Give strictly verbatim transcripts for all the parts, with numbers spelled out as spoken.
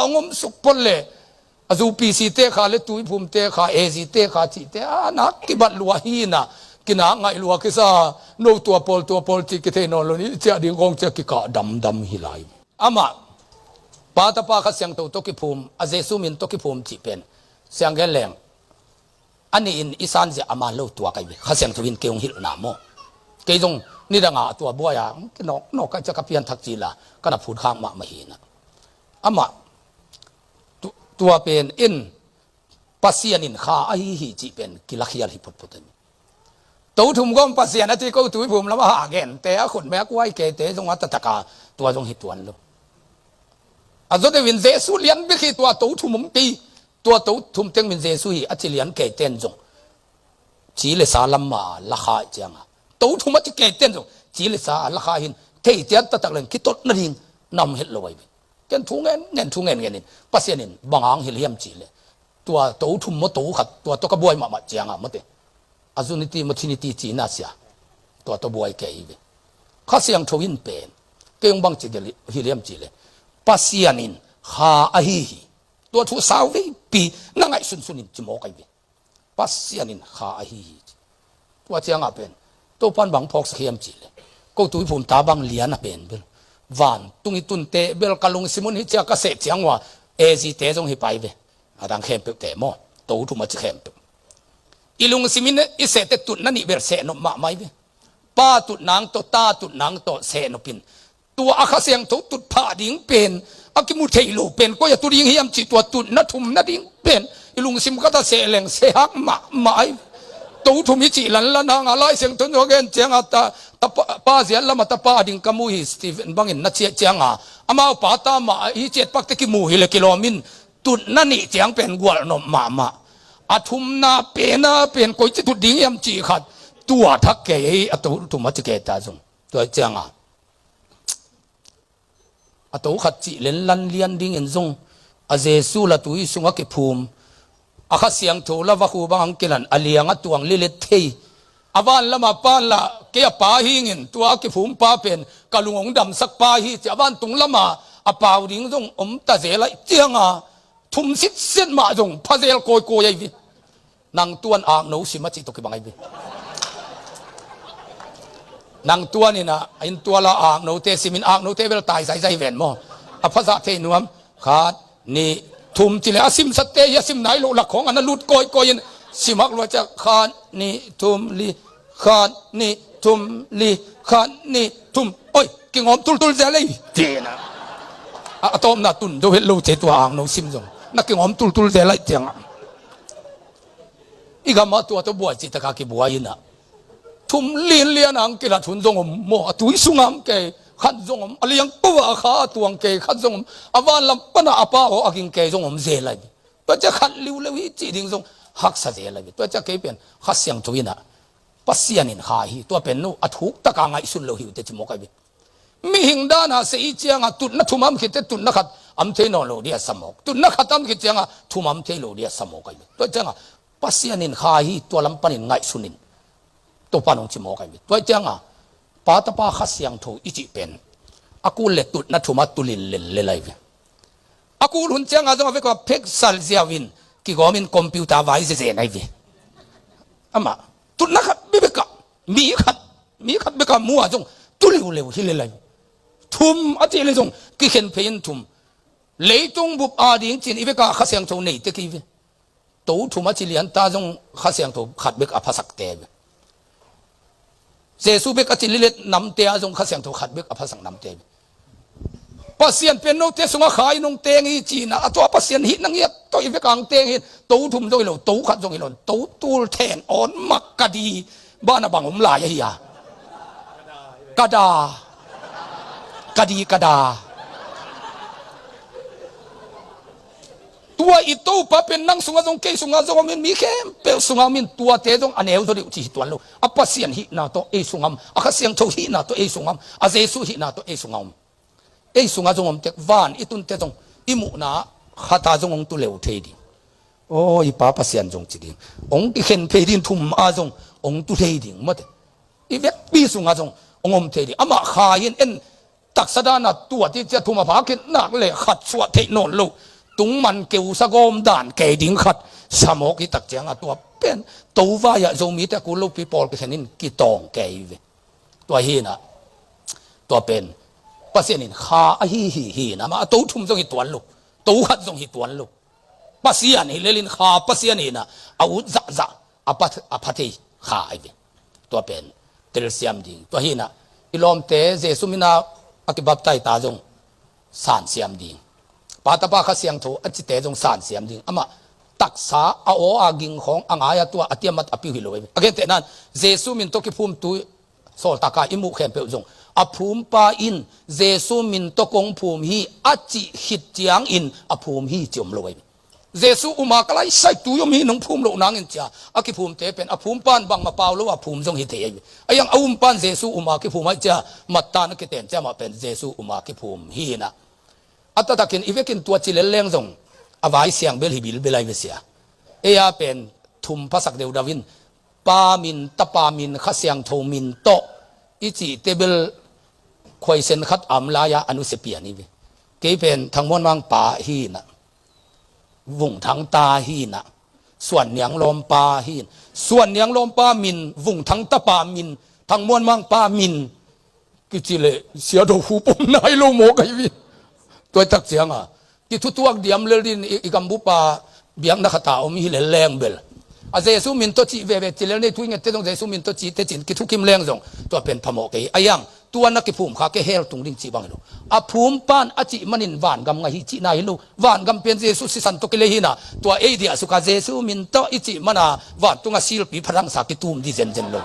hong om suk phot le a zu P C te kha le tuiphum te kha, A Z te kha cihte a nak kibat lua hi na, kinak ngaih lua kisa, no tua pawl tua pawl cih kithei nawn lo ni, ciah ding kong ciah kikah damdam hi lai. Amah Pa Tapa Kha Siangtho tawh kiphum, a Jesu min tawh kiphum cih pen siang gen leng a nihin i sanzia a man lo tua kai ve. Kha Siangtho in kei hong hilhna maw? Kei zong nidanga tua buai-a kinawk nawk kai ciah ka pianthak cila ka na phut khak mahmah hi na. Amah tu- tua pen in Pasian in kha ahi hi cih pen kilakhial hi photphot hi. Tothum gawm Pasian a ci ko tuiphum lam a ha gente a khutme a kuai keite zong a tataka tua zong hi tuan lo. A zawdeuh in Jesu lian bek hi, tua tothum om kei, tua tothum teng min Jesu hi a ci lian keiten zong ci le sa lam a lakha cianga tothum a ci keiten zong ci le sa a lakha hin thei tian tatak leng kitot nading nam het lo ai ve. Ken thu ngen ngen thu ngen ngen in Pasian in bang hang hilh hiam cih le tua tothum maw tokhat tua tawh ka buai mahmah cianga mawte a zu niti maw thi niti cina sia tua tawh buai kei hi ve. Kha Siangtho in pen kei hong bang ci hilh hiam cih le Pasian in kha ahi hi. Tua thu sau veipi na ngaihsunsun in ci mawk ai ve. Pasian in kha ahi hi ci. Tua cianga pen Topan bang phawksak hiam cih le ko tuiphum ta bang lian a pen bel vantung i tunte bel ka lungsim un hi cia ka seh ciang ua A Z te zong hi pai ve. A dang khempeuhte maw? Tothum a ci khempeuh i lungsim in i sehte tutna nih bel seh nop mahmah hi ve. Pa tutnang tawh ta tutnang tawh seh nopin tua a Kha Siangtho tut phah ding pen a kimu thei lo pen koi a tu ding hiam cih tua tutna thumna ding pen i lungsim khat a seh leng sehak mahmah ai. Tothum hi cih lanlan hanga Lai Siangtho in a gen cianga ta, ta pa, pa ziat lama ta pa a ding ka mu hi Stephen bangin na ciah cianga amau pa ta mah hi ciat pakte kimu hi le kilawmin tutna nih ciang pen gualnop mahmah. A thumna pena pen koici tut ding hiam cih khat tua thak kei hi a tothum a ci kei ta zong. Tua cianga a tokhat cih lenlan lian dingin zong a Jesu la tui sungah kiphum a Kha Siangtho la vakhu bang ang kilan a liang a tuang lilet thei a van lama pan la kei a pa hingin tua a kiphum pa pen ka lung hong damsak pa hi ci a vantung lama a pau ding zong om ta zel ai cianga thum sitset mah zong phazel kawikawi ai vi. Nang tuan akno sim a cih tawh kibang ai ve. Nang tuan in a in tuala aknote simin aknote bel tai zaizai ven maw? A phazah thei nuam. Khat nih thum cile a simsatte hi a sim nai loh lak khawng a na lut kawikawi in simak lua ciah khat nih thum li khat nih thum li khat nih thum. Oi kingawm tultul zel ei. Tina a tawpna tun do het lo ce tua akno sim zong na kingawm tultul zel ai ciangah. I gamah tua tawh buai cihtaka kibuai inah thum linlian ang kilat hun zong om maw? A tui sungah ang kei khat zong om, a liangko ah a kha a tuang kei khat zong om, a vanlam panah a pa aw a ging kei zong om zel ai. Tua cia khat liuleu hi cih ding zong haksa zel ai. Tua cia kei pen Kha Siangtho inah Pasian in kha hi, tua pen no a thuktaka ngaihsun lo hi uh te ci mawk ai. Mihing dana sei cianga tutna thum am khit te tutna khat am thei nawn lo dia samawk, tutna khat am khit cianga thum am thei lo dia samawk ai. Tua cianga Pasian in kha hi, tua lam panin ngaihsun in Topa nong ci mawk ai. Tua cianga Pa Tapa Kha Siangtho i cih pen a kul le tutna thuma tulin lel lel ai ve. A kul hun cianga zong a vek a phek sal ziau in kigawm in computer vai zeze nai ve. Amah tutna khat bebek ah mi khat mi khat beka mua zong tu leuleu hi le lai. Thum a cih le zong kikhen phei in thum. Leitung bup a ding cin i veka Kha Siangtho nei te kei ve. To thum a ci lian ta zong Kha Siangtho khat bek a phasak te ve. Jesu bek a ci lilet namte a zong Kha Siangtho khat bek a phasak namte ve. Pasian pen note sungah khai nong teng hi cina a tua Pasian hih nang hi a toi vek ang teng hi. To thum zong hi lo, to khat zong hi lo, to tul then awn mak ka di. Bana bang om lai ahi a ka da ka di ka da. Tua i Topa pen nang sungah zong kei sungah zong om in mi khempeuh sungah om in tuate zong a neu zaw deuh ci hi tuan lo. A Pasian hihna tawh ei sungah om, a Kha Siangtho hihna tawh ei sungah om, a Jesu hihna tawh ei sungah om. Ei sungah zong om tek van i tunte zong i muhna khata zong hong tu leu thei ding. Aw i Pa Pasian zong ci ding hong kikhen phei ding thum a zong hong tu thei ding mawte. I vekpi sungah zong hong om thei ding. Amah kha in en taksa dana tua ti cia thum a phak in nak le khat suah theih nawn lo. tungman keusa gawm dan kei ding khat sa mawk i tak ciangah tua pen tovai-ah Zomite a kul lopi pawl kikhen in kitawng kei ve. Tua hinah tua pen Pasian in kha ahi hi hinah, amah a to thum zong hi tuan lo, to khat zong hi tuan lo. Pasian hi lelin kha Pasian hinah, a ut zahzah a pha, a pha thei kha ahi ve. Tua pen telsiam ding. Tua hinah i lawmte Jesu mina a kibaptai ta zong sansiam ding. Pa, Tapa, Kha Siangtho a cite zong sansiam ding. Amah taksa a aw a ging khawng a ngai a tua a tiamat a piu hi lo ahi ve. A gentehnan Jesu min tawh kiphumtu sawltaka i muh khempeuh zong a phumpa in Jesu min tawh kong phum hi a cih khit ciangin a phum hi ci om lo ahi ve. Jesu uma ka lai sai tui om hi nong phum loh nangin cia a kiphumte pen a phumpan bangmah pau lo a phum zong hi thei ahi ve. A iang a umpan Jesu uma kiphum ahi cia mattan a kiten cia mah pen Jesu uma kiphum hinah. A taktakin i vekin tua ci lelleng zong a vai siang bel hi bilbel ahi ve sia. Ei a pen thum phasak deudau in Pa min, Tapa min, Kha Siangtho min tawh i cihte bel khuaisen khat a om lai-a a nusia pian hi ve. Kei pen Thang Muan Mang pa hinah, Vung Thang ta hinah, Suan Niang Lawm pa hin, Suan Niang Lawm pa min, Vung Thang ta pa min, Thang Muan Mang pa min kici leh Sia Do Khup om nai lo mawk ahi ve. Tua i tak cianga kithutuak diam lel din i, i gambupa biakna khata om hi lel leng bel a Jesu min tawh cih veve ci lel nei thu i ngette zong Jesu min tawh cih tecin kithukim leng zong tua pen phamawh kei. A iang tua na kiphum kha kei hell tung ding cih bang hi lo. A phumpan a cih manin vangam ngah hi cihna hi lo. Vangam pen Jesu sisan tawh kilei hinah tua ei diah suka Jesu min tawh i cih mana vantunga silpi phatangsa kitum di zenzen lo.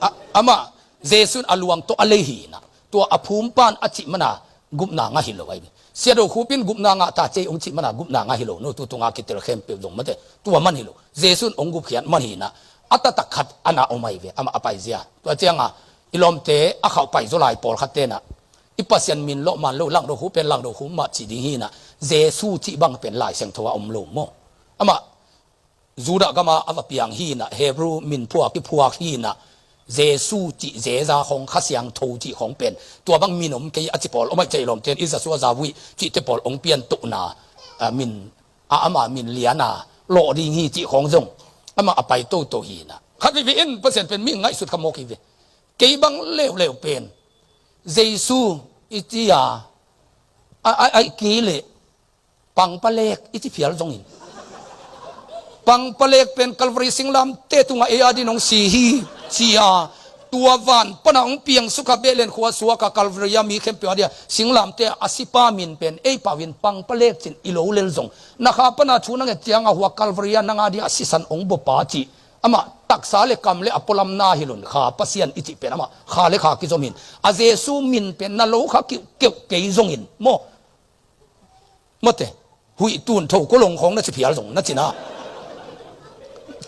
A, amah Jesu in a luang tawh a lei hinah tua a phumpan a cih mana gupna ngah hi lo ahi ve. Sia Do Khup in gupna ngah ta cei ong cih mana gupna ngah hi lo. No tu tunga kitel khempeuh zong mate tua man hi lo. Jesu in ong gupkhiat man hinah a taktak khat a na om ahi ve. Amah a paizia tua cianga i lawmte a khauh paizaw lai pawlkhat tenah i Pasian min lawh man lo, Lang Do Khup pen Lang Do Khup mah cih ding hinah Jesu cih bang pen Lai Siangtho a om lo maw? Amah Judah gama a va piang hinah Hebrew min phuak i phuak hinah Jesu cih zeza khawng, Kha Siangtho cih khawng pen tua bang min om kei a ci pawl om ahi cia i lawmte in i Zasua Zavuih cihte pawl ong piantohna a min a ama min liana lawh ding hi cih khawng zong amah a pai toto hinah. Khat veve in Pasian pen mi ngaihsut kha mawk hi ve. Kei bang leuleu pen Jesu i ci a, a, a, a i ki leh pangpalek i ci phial zongin pangpalek pen Calvary singlamte tungah ei a din hong si hi ci a, tua van pana hong piang sukha Bethlehem khua suaka Calvary a mi khempeuh a dia singlamte a sipa min pen ei pau in pangpalek cin i lo lel zong na kha pana thu na nget cianga hua Calvary a nang a dia sisan hong bopa cih amah taksa le kam le a pualamna hi lon kha Pasian i cih pen amah kha le kha kizom hin a Jesu min pen na lo kha kiuhkeuh kei zongin maw? Mate, huih tun tho ko long khawng na ci phial zong na cina.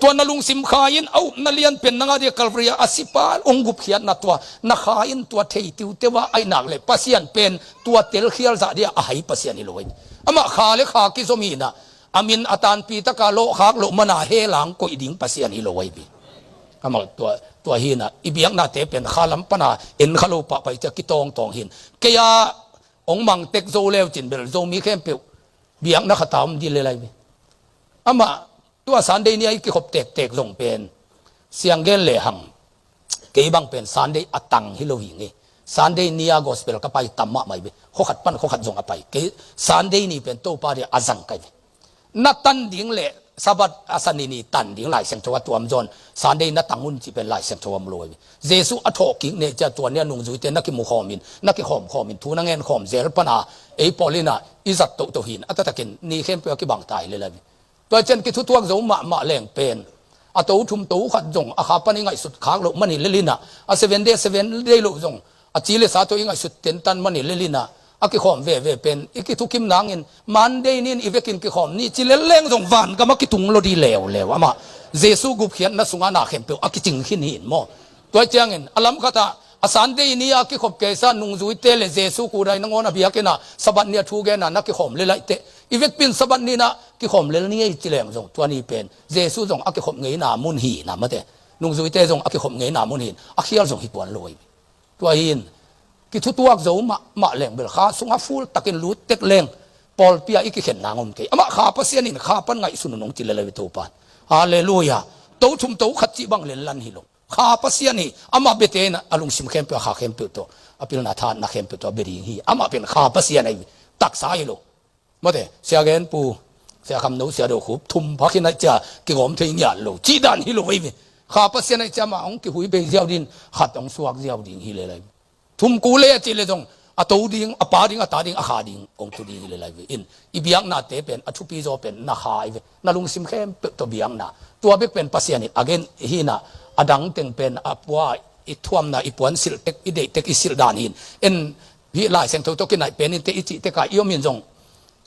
Tua na lungsim kha in a upna lian pen nanga dia Calvary a sipa ong gupkhiatna tua na kha in tua thei tiuteu a aihnak le Pasian pen tua telkhial zah dia a hai Pasian hi lo ahi. Amah kha le kha kizom hinah a min a tanpi taka lawhkhak loh mana helang koih ding Pasian hi lo ahi. Amah tua, tua hinah i biaknate pen kha lam pana en kha lo pahpai cia kitawngtawng hin. Kei a ong mang tek zo leu cin bel Zomi khempeuh biakna khata om dih le lai ve. Amah tua Sunday ni a i kikhop tektek zong pen siang gen le hang kei bang pen Sunday a tang hi lo hi nge. Sunday ni a gospel ka pai tam mahmah hi ve. Khokhat pan khokhat zong a pai kei. Sunday ni pen Topa dia a zang kai ve. Na tan ding le Sabbath a sani ni tan ding Lai Siangtho a tuam zawn Sunday na tang un cih pen Lai Siangtho a om lo ahi. Jesu a thawh kik neh cia tua nia nungzuite na kimu khawmin na kikhawm khawmin thu na ngen khawm zel pana ei pawl inah i zat tohtoh hin a taktakin ni khempeuh a kibang tai le lai. Tua cian kithutuak zo mahmah leng pen a to thum to khat zong a kha pan i ngaihsut khak loh mani lelinah a seven day seven day loh zong a ci le sa tawh i ngaihsut tentan mani lelinah a kikhawm veve pen i kithukim nangin Monday nin i vekin kikhawm ni ci lelleng zong vangam a kitung lo di leuleu amah Jesu gupkhiatna sungah na khempeuh a kicing khin hin maw? Tua ciangin a lam khatah a Sunday ni a kikhop keisa nungzuite le Jesu kudai nangawn a biakinah Sabbath ni a thu gena na kikhawm le laihteh i vekpin Sabbath ninah kikhawm lel ni ei ci leng zong tua ni pen Jesu zong a kikhop ngeina mun hi na mate nungzuite zong a kikhop ngeina mun hin a khial zong hi tuan lo ahi. Tua hin kithutuak zo mahmah leng bel kha sungah ful takin lut tek leng Pawlpi ah i kikhen nang om kei. Amah Kha Pasian in Kha pan ngaihsun un hong ci lel hi ve Topa'n. Halleluiah. To thum to khat cih bang lenlan hi lo. Kha Pasian hi, amah biate in a lungsim khempeuh, a kha khempeuh tawh, a pilna thahatna khempeuh tawh a bia ding hi. Amah pen Kha Pasian ahi ve. Taksa hi lo. Mawte, Sia Gen Pu, Sia Kham No, Sia Do Khup, thum phak hi naih cia kigawm thei ngiat lo. Cih dan hi lo ahi ve. Kha Pasian ahi cia amah hong kihui bei ziau ding, khat hong suak ziau ding hi lel ahi ve. Thum kul le a cih le zong, a to ding, a pa ding, a ta ding, a kha ding, hong tu ding hi lel ahi ve. In, i biaknate pen, a thupi zaw pen, na kha ahi ve. Na lungsim khempeuh tawh biakna. Tua bek pen Pasian in a gen hi na, a dang teng pen, a pua, i thuamna, i puan silh tek, i deih tek, i silh dan hi in. En, hih Lai Siangtho tawh kinaih pen in te i cih tek a, i om in zong.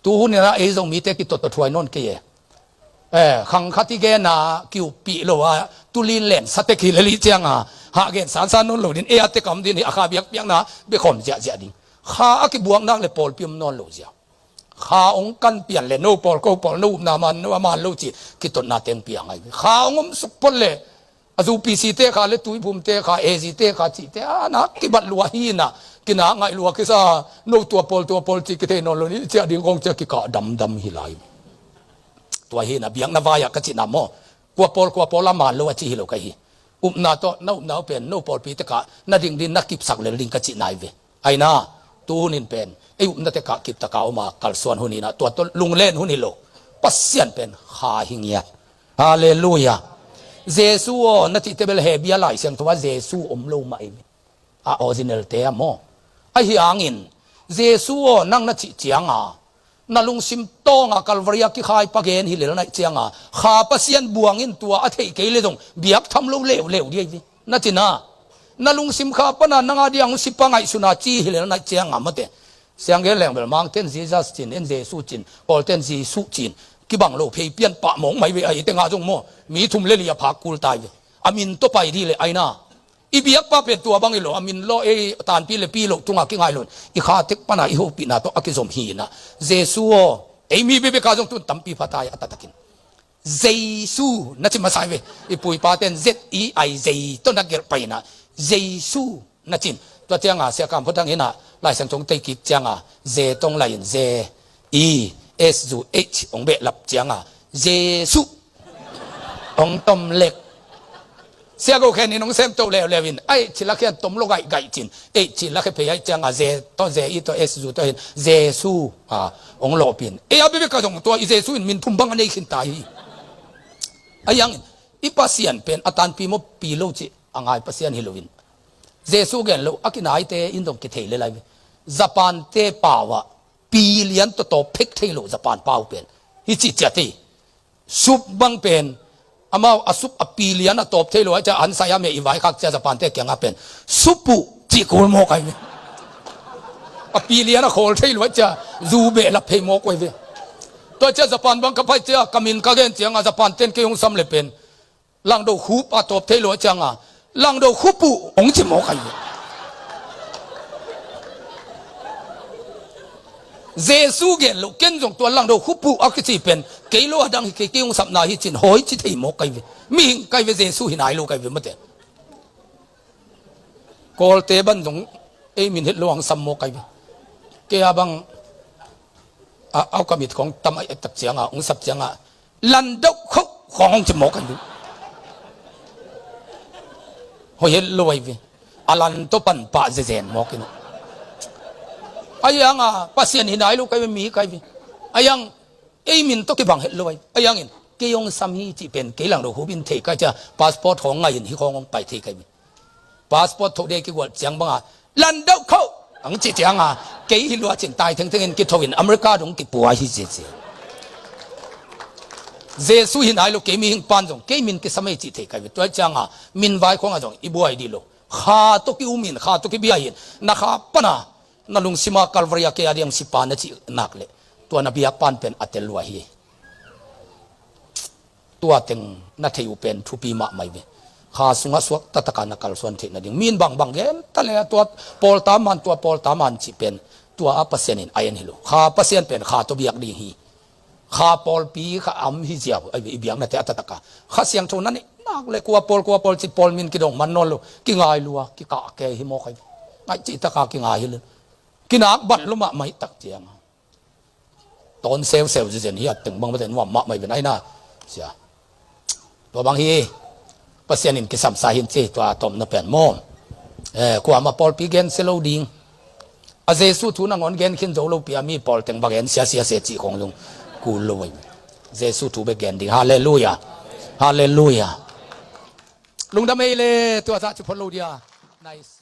Tu hun in a ei zong mite kitotto thuai nawn kei e. Eh, khang khat i gen a, kiuppih lo a, tulin len sa tek hi lel hi ciang a, hah gen sansan nawn lo ding, ei a tek a om ding hi, a kha biakpiakna, bia khawm ziahziah ding. Kha a kibuak nak le pawlpi om nawn lo ziau. Kha hong kan pian le no pawl ko pawl no upna man no a man lo ci kitotna teng piang ahi. Kha hong om suk phot le a zu P C te kha le Tuiphum te kha, A Z te kha cihte a na kibat lua hi na, kinak ngaih lua kisa, no tua pawl tua pawl ci kithei nawn lo ni, ciah ding kong ciah kikah damdam hi lai. Tua hi na biakna vai-ah ka cihna maw? Kua pawl kua pawl a man lo a ci hi lo ka hi. Upna tawh na upna uh pen no pawlpi tekah na ding ding na kipsak lel ding ka cihna hi ve. Aina, tu hun in pen ei upna tekah kiptaka om a kalsuan hun hi na, tua tawh lunglen hun hi lo. Pasian pen kha hi ngiat. Halleluiah. Jesu aw na cihte bel Hebru Lai Siangtho ah Jesu om lo mah hi ve. A original te a maw? Ahi hangin Jesu aw nang na cih cianga na lungsim tawnga Calvary a kikhai pa gen hi lel naih cianga Kha Pasian buang in tua a theih kei le zong biak tham lo leuleu dih ahi ve. Na cina na lungsim Kha pana nanga diang hong si pa ngaihsuna ci hi lel naih cianga mate. Siang gen leng bel Mangten Jesus cin, en Jesu cin, Kawlten Jesu cin, kibang lo phei pian pah mawk mai ve ahi tenga zong maw? Mi thum le li a phak kul tai ve. A min tawh pai dih le aina. I biakpa pen tua bang hi lo, a min lo ei tanpi le pi lo tunga kingai lo. I kha tek pana i hopihna tawh a kizom hi na. Jesu aw, ei mi bebeka zong tun tampi phatai a tatakin. Jesu na ci masa hi ve. I puipa ten Z E I J tawh na gelh pai na. Jesu na cin. Tua cianga Sia Kam Phot Thang hi na, Lai Siangtho tei kik cianga Z tong lai in Z E S U H hong behlap cianga Jesu hong tom lek. Sia Go Khen in hong sem to leuleu in, ai, cila khian tom lo gaihgaih cin, ei, cila khia phei ai cianga Z tawh, Z E tawh, S U tawh hin, Jesu, a, hong lawpin. Ei, a bebek a zong tua i Jesu in min thum bang a nei khin ta hi. A yang in, i Pasian pen a tanpi maw pi lo ci, a ngai Pasian hi lo in. Jesu gen lo, a kinaite in zong kithei le lai ve. Japan te pau ah, pi lian tawh tawp phek thei lo Japan pau pen. Hi ci ciat hi. Sup bang pen, amau a sup a pi lian a tawp thei lo, a cia an sai a meh i vaikhak cia Japan te kiangah pen. Sup uh, cih kul mawk ai ve. A pi lian a khawl thei lo, a cia zu behlap phei mawk ai ve. Tua cia Japan bang ka pai cia, ka min ka gen cianga Japan ten kei hong sam le pen. Langdo khup a tawp thei lo a cianga, langdo khup uh, hong ci mawk ai ve. Jesu gen lo, ken zong tua langdo khup uh a kici pen, kei lo a dang hi kei, kei hong sapna hi cin, hawi ci thei mawk kai ve. Mihing kai ve, Jesu hi nai lo kai ve mate. Kawlte ban zong, ei min het lo hong sam mawk kai ve. Kei a bang, a, au ka mit khong tam ai tak cianga, hong sap cianga, Landauh khoh khawng hong ci mawk ai ve. Hoi het lo ai ve. A lan tawh pan pah zezen mawk in. A yang a Pasian hi nai lo kai ve, mi kai ve. A yang ei min tawh kibang het lo ai. A yang in kei hong sam hi cih pen kei langdo hupin thei kai cia passport khawng ngai in hi khawng hong pai thei kai ve. Passport thoh dei kigual ciang banga, landauh khoh ang ci cianga, kei hi lua cin tai thengtheng in kitho in America dong kipua hi ci ci. Jesu hi nai lo kei mihing pan zong, kei min kisam ei ci thei kai ve. Tua cianga, min vai khonga zong, i buai di lo. Kha to ki umin, kha to ki bia hin, na kha pana, na lungsima Calvary a kei a diang sipa na ci nak le. Tua na biak pan pen a tel lua hi. Tua teng na thei uh pen thupi mahmah hi ve. Kha sungah suak tataka na kalsuan theih nading. Min bangbang gen ta le a tua pawl ta man, tua pawl ta man cih pen tua a Pasian in a en hi lo. Kha Pasian pen kha tawh biak ding hi. Kha pawlpi kha am hi ziau, ai ve, i biaknate a tataka. Kha Siangtho na neih nak le kua pawl, kua pawl cih pawl min kidong man nawn lo. Kingai lua, kikah ke hi mawk ai ve. Ngaih cih taka kingai hi lo. Kinak bat lo mahmah hi tak cianga. Tawn seuseu zizen hi a teng bang mate nuam mahmah hi ven aina. Sia. Tua bang hi. Pasian in kisamsa hin ci tua tawmna pen maw. Eh, kuama pawlpi gen sia lo ding. A Jesu thu nangawn gen khin zo lo pi a mi pawl teng bang gen sia sia sia cih khong zong kul lo ahi. Jesu thu bek gen ding. Halleluia. Halleluia. Lungdam ei le tua zah ci phot lo dia. Nice.